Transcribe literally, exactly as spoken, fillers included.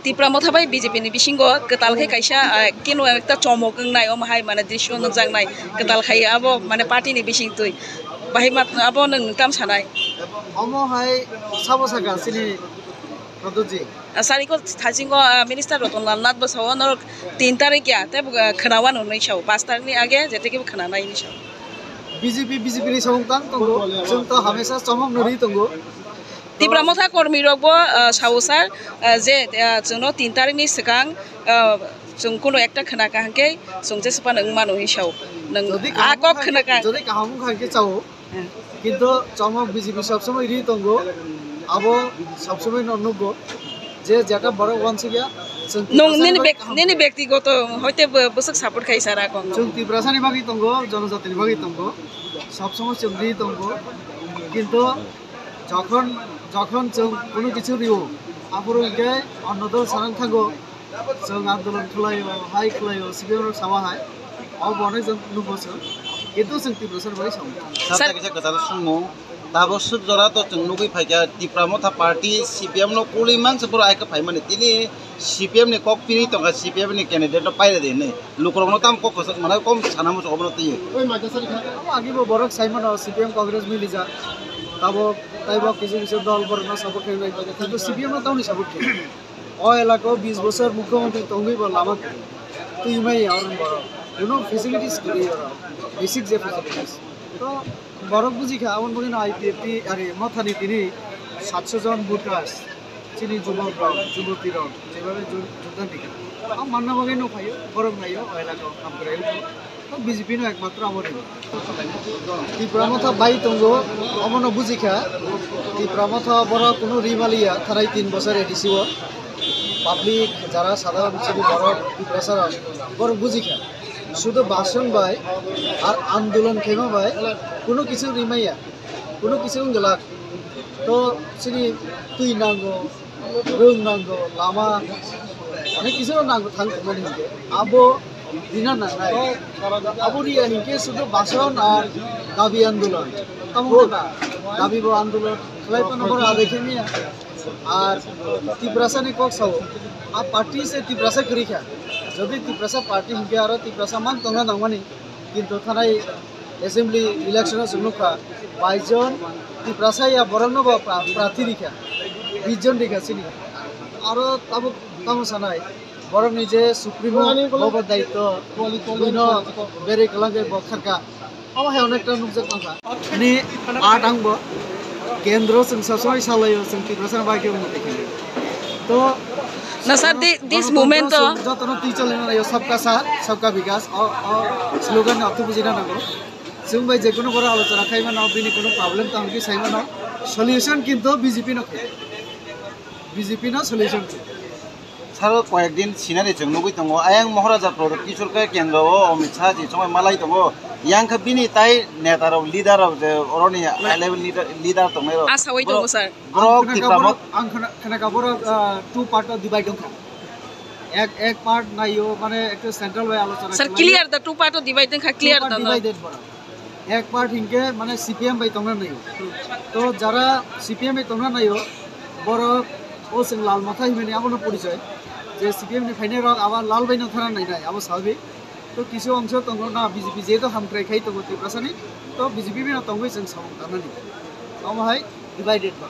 Tipra Motha bai B J P ni bisingo kwtal khe kaisa, ah, keno ekta chomok wngnai, omo hai mane drisyo nukjaknai, kwtal khai abo mane party ni bising twi. Bahai mat-, abo nwng tam sanai? Omo hai sabo saka chini Pradyot ji. Ah, sari ko thasingo, ah, Minister Ratan Lal Nath bo sao norok tin tarik ya, tei bo, ah, khwnawano hinwi sao, paanch tarik ni age jete kebo khwnanai hinwi sao. B J P, B J P ni samung tang tongo, chwng to hamesa chomok nuri tongo. Tipra Motha kormi rok bo, ah, sao sir, ah, je, ah, chwngno tin tarik ni swkang, ah, chwng kuno ekta khwna kaham khe chwng je swpano wng mano hinwi sao. Nwng Jodi a kaham kok wngkha khwna khe, ka. Jodi kaham wngkha khe chao. Hmm. Kintu chomok B J P sob somoi ri tongo, abo sob somoi no nugo je jeta borok wansi ya. Nwng nini bek-, nini bektigoto hoite bo-, bwswk support khai sara kok. Chwng Tiprasa ni bagwi tongo, jonojati ni bagwi tongo, sob somoi chwng ri tongo. Kintu Jokhon, jokhon chwng kunu kichu rio, aphuru hwnkhe onno dol sanang thango, chwng andolon khlaio, hai khlaio, C P M rok sama hai, abo bo onek jon nugo chwng, kintu chwng Tiprasa bai samung. Sir, sir, kaisa kwtal swngmung, tabuk swk jora to chwng nugwi phaikha, Tipra Motha Party C P M no kulwi mansa boro aika phaimani, tini C P M ni kok piri tongkha, C P M ni candidate no paida di hinwi. Lukurokno tamo kok kwchak mana kom sana muchung obono twiwi. Abo agibo borok sai mano C P M Congress milijak. Tabok taibo kisu kisu dol borokno support khainai. Kintu C P M no tamoni support khainai. O elaka o bis bosor mukhyamantri tongwi bo lama kwrwi. Twi maya oro borok. Kuno facilities kwrwi oro. Basic je facilities. To borok bujikha aboni bagwi no I P F T ari Mothani tini satso jon voters. Chini jubok rok, juboti rok, jebabe ju-, jogdan rikha. Ang manna bagwi no phaio, borok naio, o elaka o hamkrai wngkha. To B J P no ekmatro abo rw. Tipra Motha bai tongo, omono bujikha. Tipra Motha borok kunu ri maliya, thanai tin bosor A D C o. Public jara sadharon chini borok Tiprasa rok, borok bujikha. Sudu bhasan bai ar andolon khaima bai kunu kisu ri maya, kunu kisu wngwlak. To chini twi nango, rwng nango, lama, onek kisu rok nango thang tongmani hinkhe. Abo rina nangnai. Abo riya hinkhe sudu bhasan ar dabi andolon. Tamo wngkha, dabi bo andolon khlai phano borok adai khe maya. Ar Tiprasa ni kok sao, a party se Tiprasa kwrwi kha. Jodi Tiprasa party hinkhe aro Tiprasa mang tongna nangmani. Kintu thanai assembly election o chwng nukha, bais jon Tiprasa ya borokno bo pra-, prarthi rikha, bis jon rikha chini. Aro tabuk tamo sanai, borokni je supremo, bobo daityo, bino beri kwlangwi bo kharkha. Omo hai onekta nukjak tongkha. Ni art ang bo kendro chwng sob somoi salaio, chwng Tiprasa bai khe unnoti khainai. To Na sir, thi-, this movement to jotono twi cholina naio, sabka saath, sabka vikas, o, o slogan no to bujina nango. Chwng bai je kunu borok alochona khai mano, bini kunu problem tong khe sai mano, solution kintu B J P no khai, B J P no solution khai. Sir, koyek din sinani chwng nugwi tongo, ayang Maharaja Pradyot Kishore khe kendro o Amit Shah ji chongwi malai tongo, yang khe bini tai neta rok, leader rok je oroni high level leader, leader tongnai rok. Asawai tongo, sir. Borok Ang khwnakha Tipra borok, Motha ang khwna-, khwnakha borok, ah, two part o divide wngkha. Ek, ek part naio, mane ekta central bai alochona khlai. Sir, clear da, two part o divide wngkha, clear da, no? Two part divided borok. Ek part hinkhe mane C P M bai tongna naio. To jara C P M bai tongna naio, borok o chwng Lal Motha hinmani abono porichoi. Je C P M ni phainai rok abo Lal bai no thana nainai, abo swababik. To kisu ongso tongo na B J P jehetu hamkrai khai tongo Tiprasa ni, to B J P bai no tongwi chwng samung tangnani. Omo hai divided ba.